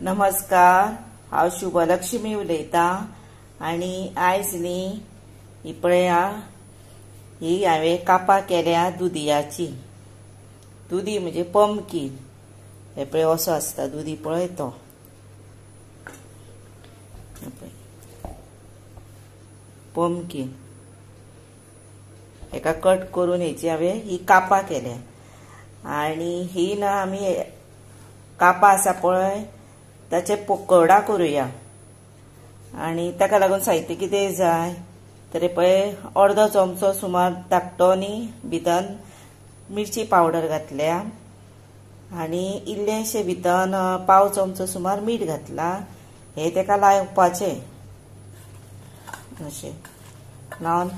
नमस्कार, हांव शुभलक्ष्मी उलयतां आनी आयज न्ही ही पळया ही हांवें कापां केल्या दुदयाची। दुदी म्हणजे पंपकीन, हे पळय असो आसता दुदी पळय तो पंपकीन। हेका कट करून हेची हांवें ही कापां केल्या आनी ही ना आमी कापां आसा पळय ताचे पकोडा करूया। आनी ताका लागून साहित्य कितें जाय तर पळय अर्दो चमचो सुमार धाकटो न्ही भितर मिरची पावडर घातल्या आनी इल्लेशें भितर पाव चमचो सुमार मीठ घातला। हे ताका लावपाचें, अशें लावन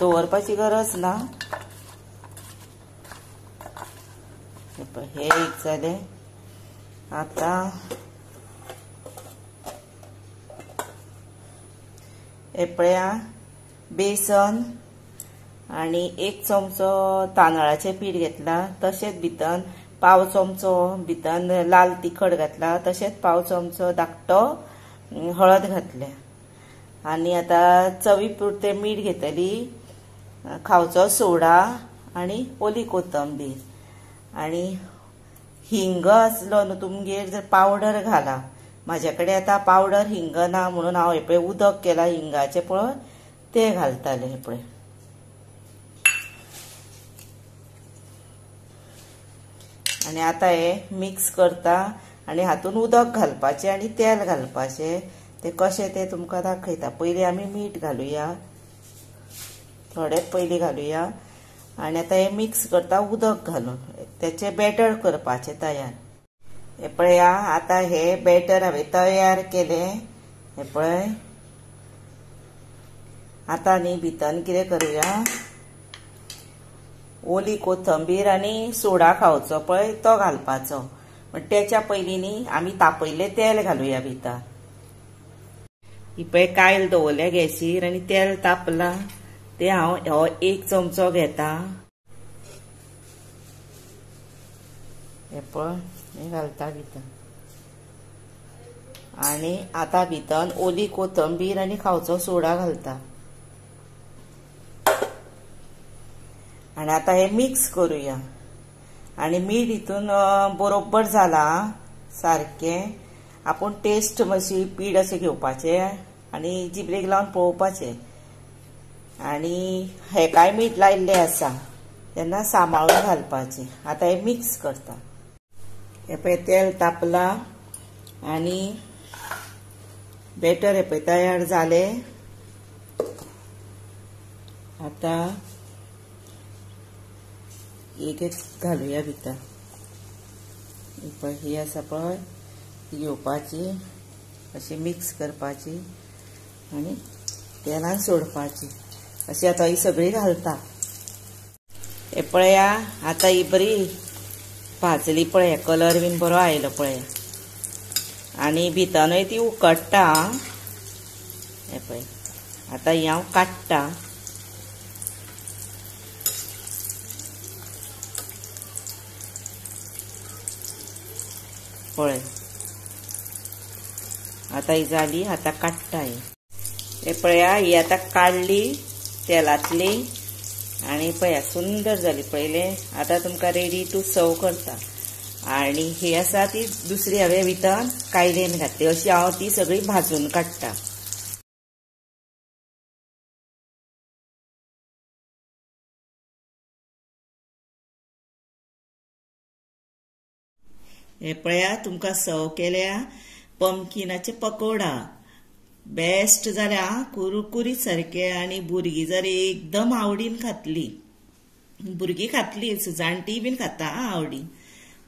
दवरपाची गरज ना। हे एक जालें। आतां हे पळया बेसन आनी एक चमचो तांदळाचें पीठ घेतला, तशेंच भितर पाव चमचो भितर लाल तिखट घातला, तशेंच पाव चमचो धाकटो हळद घातल्या आनी आतां चवी पुरतें मीठ घेतली, खावचो सोडा आनी ओली कोथंबीर आनी हिंग आसलो न्हू तुमगेर जर पावडर घाला। म्हाजे कडेन आतां पावडर हिंग ना म्हणून हांव हे पळय उदक केलां हिंगाचें पळय तें घालतालें। हे पळय आनी आतां हे मिक्स करता आनी हातून उदक घालपाचें आनी तेल घालपाचें, तें कशें तें तुमकां दाखयता। पयलीं आमी मीठ घालुया, थोडें पयलीं घालुया आनी आतां हे मिक्स करता उदक घालून तेचें बॅटर करपाचें तयार। हे पळया आतां हे बॅटर हांवें तयार केलें। हे पळय आतां न्ही भितर कितें करुया, ओली कोथंबीर आनी सोडा खावचो पळय तो घालपाचो, पण तेच्या पयलीं न्ही आमी तापयल्लें तेल घालुया भितर। ही पळय कायल दवरल्या गॅसीर आनी तेल तापलां, तें हांव हो एक चमचो घेता। हे पळय हे घालता भितर आनी आतां भितर ओली कोथंबीर आनी खावचो सोडा घालता आनी आतां हे मिक्स करुया। आनी मीठ हितून बरोबर जाला सारकें, आपूण टेस्ट मातशी पीठ अशें घेवपाचें आनी जिबलेक लावन पळोवपाचें। आनी हेकाय मीठ लायिल्लें आसा तेन्ना सांबाळून घालपाचें। आतां हें मिक्स करता। हे पळय तेल तापलां आनी बॅटर हे पळय तयार जालें। आतां एक एक घालुया भितर। पळय ही आसा पळय ती घेवपाची, अशी मिक्स करपाची आनी तेलान सोडपाची, अशी आतां ही सगळी घालता। हे पळया आतां ही बरी भाजली पळया, कलर बीन बरो आयलो पळया आनी भितरूय ती उकडटा। हे पळय आतां ही हांव काडटा। पळय आतां ही जाली, आतां काडटा ही। हे पळया ही आतां काडली तेलांतली आनी पळया सुंदर जाली पळयलें। आतां तुमकां रेडी टू सर्व करता। आनी ही आसा ती दुसरी हांवें भितर कायलेन घातली, अशी हांव ती सगळी भाजून काडटा। हे पळया तुमकां सर्व केल्या पंपकिनाचे पकोडा, बेस्ट जाल्या कुरकुरीत सारके आनी भुरगीं जर एकदम आवडीन खातली, भुरगीं खातलीच, जाणटी बीन खाता आवडीन।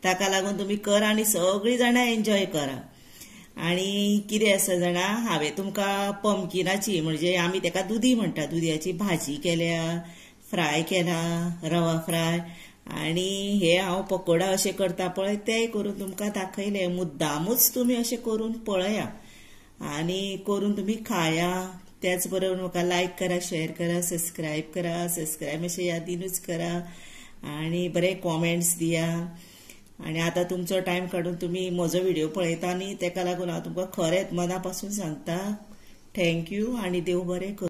ताका लागून तुमी करा आनी सगळीं जाणां एन्जॉय करा। आनी कितें आसा जाणा, हांवें तुमकां पंपकिनाची म्हणजे आमी ताका दुदी म्हणटा, दुदयाची भाजी केल्या, फ्राय केला, रवा फ्राय आनी हे हांव पकोडा अशें करता पळय तेय करून तुमकां दाखयलें। मुद्दामूच तुमी अशें करून पळया आनी करून तुमी खाया। त्याच बरोबर म्हाका लायक करा, शेअर करा, सबस्क्रायब करा, सबस्क्रायब मातशें यादीनूच करा आनी बरे कॉमेंट्स दिया। आनी आतां तुमचो टायम काडून तुमी म्हजो व्हिडिओ पळयता न्ही, तेका लागून हांव तुमकां खरेंच मना पासून सांगता thank you आनी देव बरें करूं.